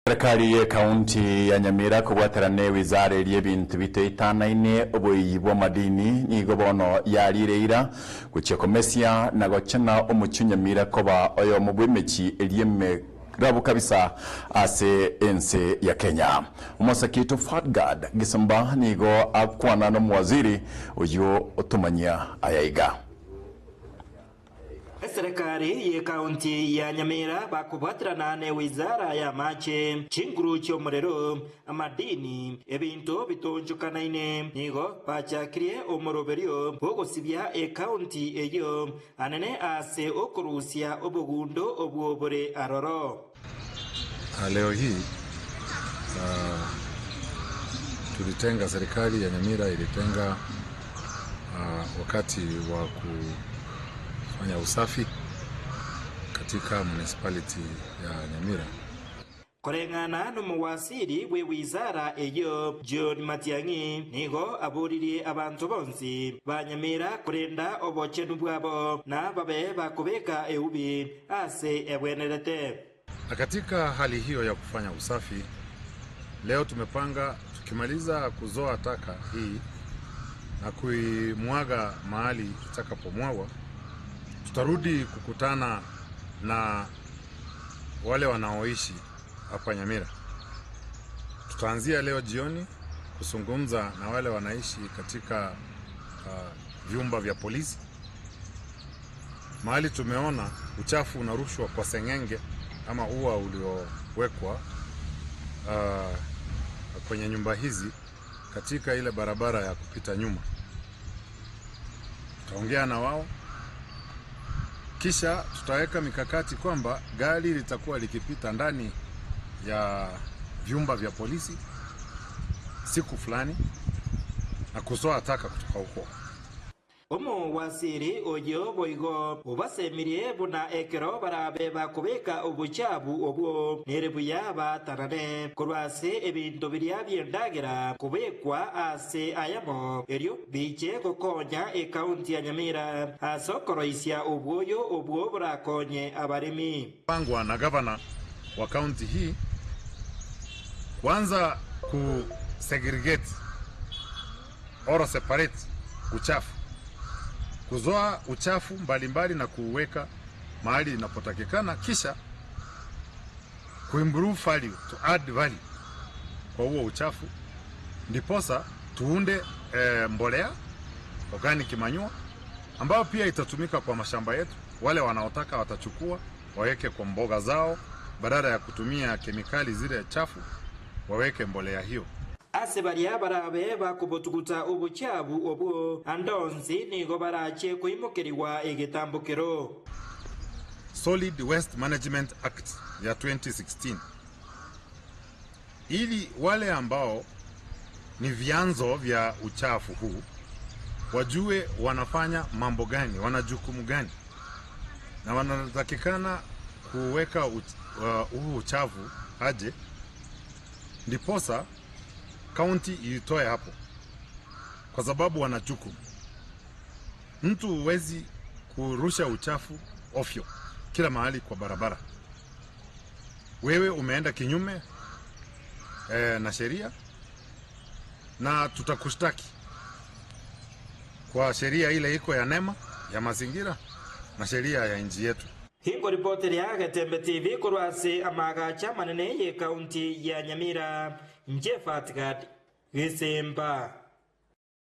Serikali y'Ekaunti ya Nyamira kobwaterana n'ewizara eria ebinto bitoitanaine oboiyi bw'amadini nigo bono yarire eira gochia komesia na gochena omochie o Nyamira koba oyomo bw'emechie eria emerabu kabisa ase ense ya Kenya. Omosake oito Fadgard Gismba nigo akwana nomowaziri oyio otomanyia aya iga. Eserekari y'Ekaunti ya Nyamira bakobwaterana ne Wizara y'amache, chinguru chi'omorero, amadini, ebinto bitoonchokanaine, nigo bachakirie omoroberio bw'ogosibia ekaunti eyio anene ase okorusia obogundo obwo bore aroro. Leo hii tulitenga, serikali ya Nyamira ilitenga wakati wa kufanya usafi katika municipality ya Nyamira. Koreng'ana nomowasiri bw'ewizara eyio, John Matiang'i, nigo aboririe abanto bonsi ba Nyamira korenda obochenu bwabo na babe bakobeka eubi ase ebwenerete. Na katika hali hiyo ya kufanya usafi, leo tumepanga tukimaliza kuzoa taka hii na kuimwaga mahali itakapomwagwa, tutarudi kukutana na wale wanaoishi hapa Nyamira. Tutaanzia leo jioni kuzungumza na wale wanaishi katika vyumba vya polisi mahali tumeona uchafu unarushwa kwa seng'enge ama ua uliowekwa kwenye nyumba hizi katika ile barabara ya kupita nyuma. Tutaongea na wao, kisha tutaweka mikakati kwamba gari litakuwa likipita ndani ya vyumba vya polisi siku fulani na kuzoa taka kutoka huko. Omowasiri oyio boigo obasemirie buna ekero barabe bakobeka obochabu obwo nere buya baatanane korwa ase ebinto biria bi'endagera kobekwa ase ayamo, erio biche gokonya ekaunti ya Nyamira ase okoroisia obwoyo obwo borakonye abaremi. Pangwa na gavana wa kaunti hii kuanza ku segregate or separate uchafu, kuzoa uchafu mbalimbali na kuuweka mahali inapotakikana, kisha kuimprove value, to add value kwa huo uchafu, ndiposa tuunde mbolea organic manure ambayo pia itatumika kwa mashamba yetu. Wale wanaotaka watachukua waweke kwa mboga zao, badala ya kutumia kemikali zile chafu, waweke mbolea hiyo. Ase baria barabe bakobotuguta obochabu obwo, ande onsi nigo barache koimokerigwa egetambokero. Solid Waste Management Act ya 2016 ili wale ambao ni vyanzo vya uchafu huu wajue wanafanya mambo gani, wana jukumu gani, na wanatakikana kuweka huu uchafu aje, ndiposa kaunti iitoe hapo, kwa sababu wana jukumu. Mtu huwezi kurusha uchafu ofyo kila mahali kwa barabara. Wewe umeenda kinyume na sheria na tutakushtaki kwa sheria ile iko ya NEMA ya mazingira na sheria ya nchi yetu. Ingoripoteria Getembe TV korwa ase amaagacho amanene y'ekaunti ya Nyamira, inche Fatgad Gesemba.